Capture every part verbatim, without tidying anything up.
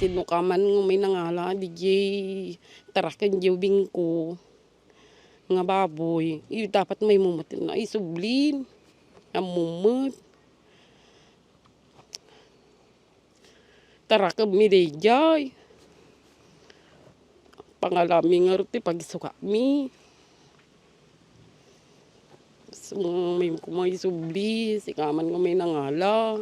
No kaman nga may nangala, diay taraken diay ubingko nga baboy, iyo dapat maymumot na isublin. Ammumot. Taraken mi daydiay. Pangalami nga ruti pagisukami. Sumay kumaisubli, sikaman nga may nangala.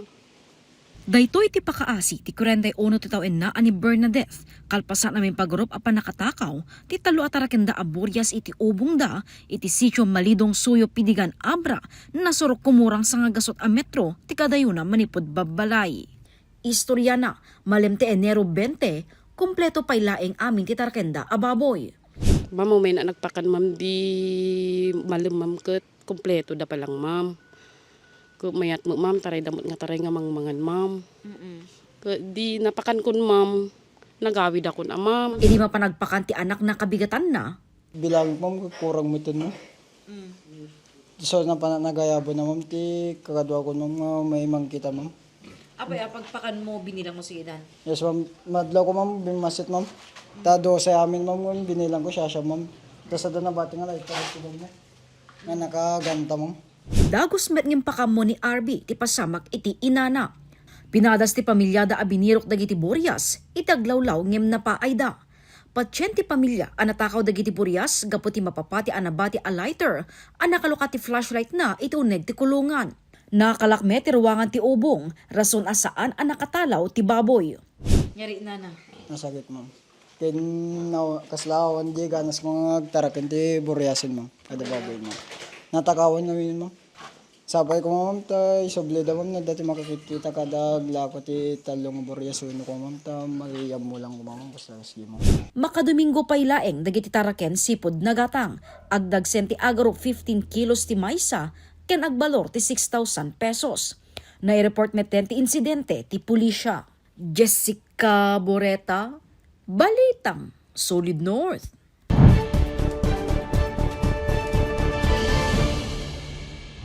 Daytoy ti pakaasi ti kuarenta y uno ti tawenna a ni Bernadette, kalpasan a maimpagurup a pannakatakaw ti tallo a tarakenda a burias iti ubongda iti sitio Malidong Suyo, Pidigan, Abra, nasurok kumurang sanga gasut a metro ti kadayona manipud babbalay. Istoriana, malem ti Enero bente, kompleto pay laeng amin ti tarakenda a baboy. Ma'am, umay na nagpakan, ma'am, di malem, ma'am, ket kompleto da pa lang, ma'am. Ket mayat met, ma'am, taray da met nga taray nga mangmangan, ma'am. Mm-mm. Ket di napakan kon, ma'am, nagawid akon a, ma'am. Idi mapan nagpakan ti anakna kabigatanna, Bilang, ma'am, kurang met, ma'am. Mm. So, napan-, nagayabo na, ma'am, ti kakaduakon, ma'am, nga may mangkita, ma'am. Apay, a, pagpakan mo, binilang mo si Idan? Yes, ma'am. Madlaw ko, ma'am, bimmasit, ma'am. Ta dose amin, ma'am, ngan binilang ko, siya, siya, ma'am. Tas adda nabati nga laita, ma'am, nga nakaganta, ma'am. Dagus met nga impakammo ni Arby ti pasamak iti inana. Pinadas ti pamiliada a binirok dagiti burias iti aglawlaw ngem napaayda. Patien ti pamilia a natakaw dagiti burias gapu ti mapapati a nabati a lighter a nakalukat ti flashlight na iti uneg ti kulungan. Nakalakme ti ruangan ti ubong, rason a saan a nakatalaw ti baboy. Yari, nana. Nasakit, ma'am. Ken na-, kasla awan di ganas ko nga agtaraken ti buriasen, ma'am. Kada baboy, ma'am. Natakawan ngamin, ma'am. Sapay ko, ma'am, ta isubli da, ma'am, na dati makakitkita kada aglako ti tallo nga burias wenno ko, ma'am, ta maiammo lang ko, ma'am, basta kasdi, ma'am. Makadomingo pay laeng dagiti taraken sipud nagatang. Agdagsen ti agarup fifteen kilos ti maysa ken agbalor ti six thousand pesos. Naireport metten ti insidente ti pulisya. Jessica Boreta, Balitang Solid North.